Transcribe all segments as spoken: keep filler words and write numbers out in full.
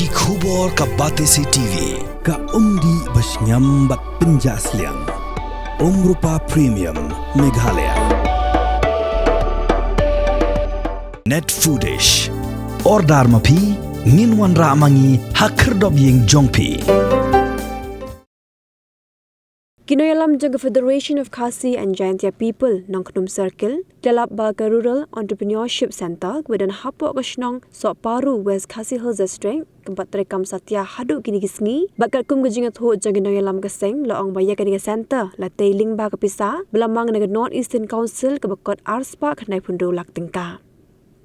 Ki khubor ka Batesi T V, ka umdih bashngiam bad pynjah sliang. Umrupa Premium, Meghalaya. Net Foodish. Order ma phi, ngin wanrah ma ngi ha khyrdop ïing jong phi. Ki nongïalam jong ka Federation of Khasi and Jaintia People, Nongkhnum Circle, ki la lap bad ka Rural Entrepreneurship Centre, kaba don hapoh ka shnong Sohparu, West Khasi Hills District, kaba treikam satia haduh kine ki sngi, bad katkum ka jingïathuh jong ki nongïalam ka seng, la ong ba ïa kane ka centre, la tei lyngba ka pisa ba la mang na ka North Eastern Council kaba kot ar spah khyndai phew hynriew lak tyngka.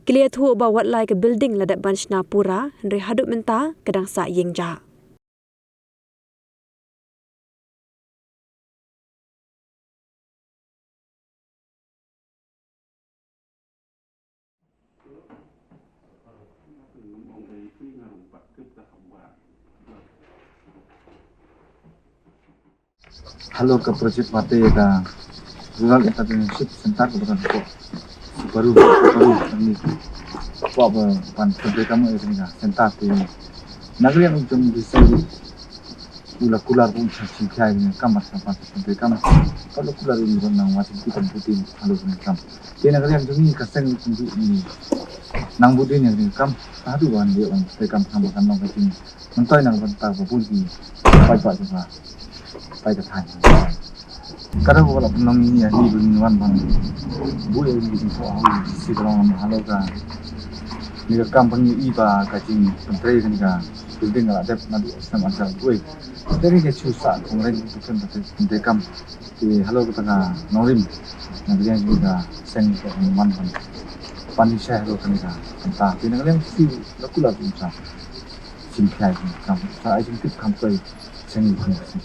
Ki la ïathuh ba wat la ka building la dep ban shna pura, hynrei haduh mynta, ka dang sah ïeng jah. Halor ka project ba tei ka Rural Entrepreneurship Centre kaba don hapoh Sohparu, Sohparu, kane. Hapoh ba ban pyntrei kam ïa kane ka centre te, na ka liang jong u D C u la kular ba un sa shim khia ïa kane ka kam, bad sa ban pyntrei kam. Ka la kular ïa u nang Washington Putin halor kane ka kam. Te na ka liang jong ngi ka seng jong ngi nang bud dien ïa kane ka kam. Haduh ban ïa ban pyntrei kam, kam ba kan long ka jing Mynta na ka bynta ba bun ki paidbah jong ka, paidbah ka thaiñ. Ka dei ba la pynlong ïa ngi ba ngin wan ban buh ïa ngi ki jingthoh ha u D C ka long halor kane ka kam ba ngi i ba ka jingpyntrei kane ka building ka la dep naduh snem ar hajar arphew wei. Te ngi ka shu sah kongren ki tuken ba pyntrei kam. Te halor kata ka nongrim na ka liang jong ka seng ka wan ban pan ïa halor kane ka bynta. Te na ka liang D C la kular ba un sa shim khia ïa kane ka kam, sa ai jingtip kham kloi sha ngi ki khun ka seng.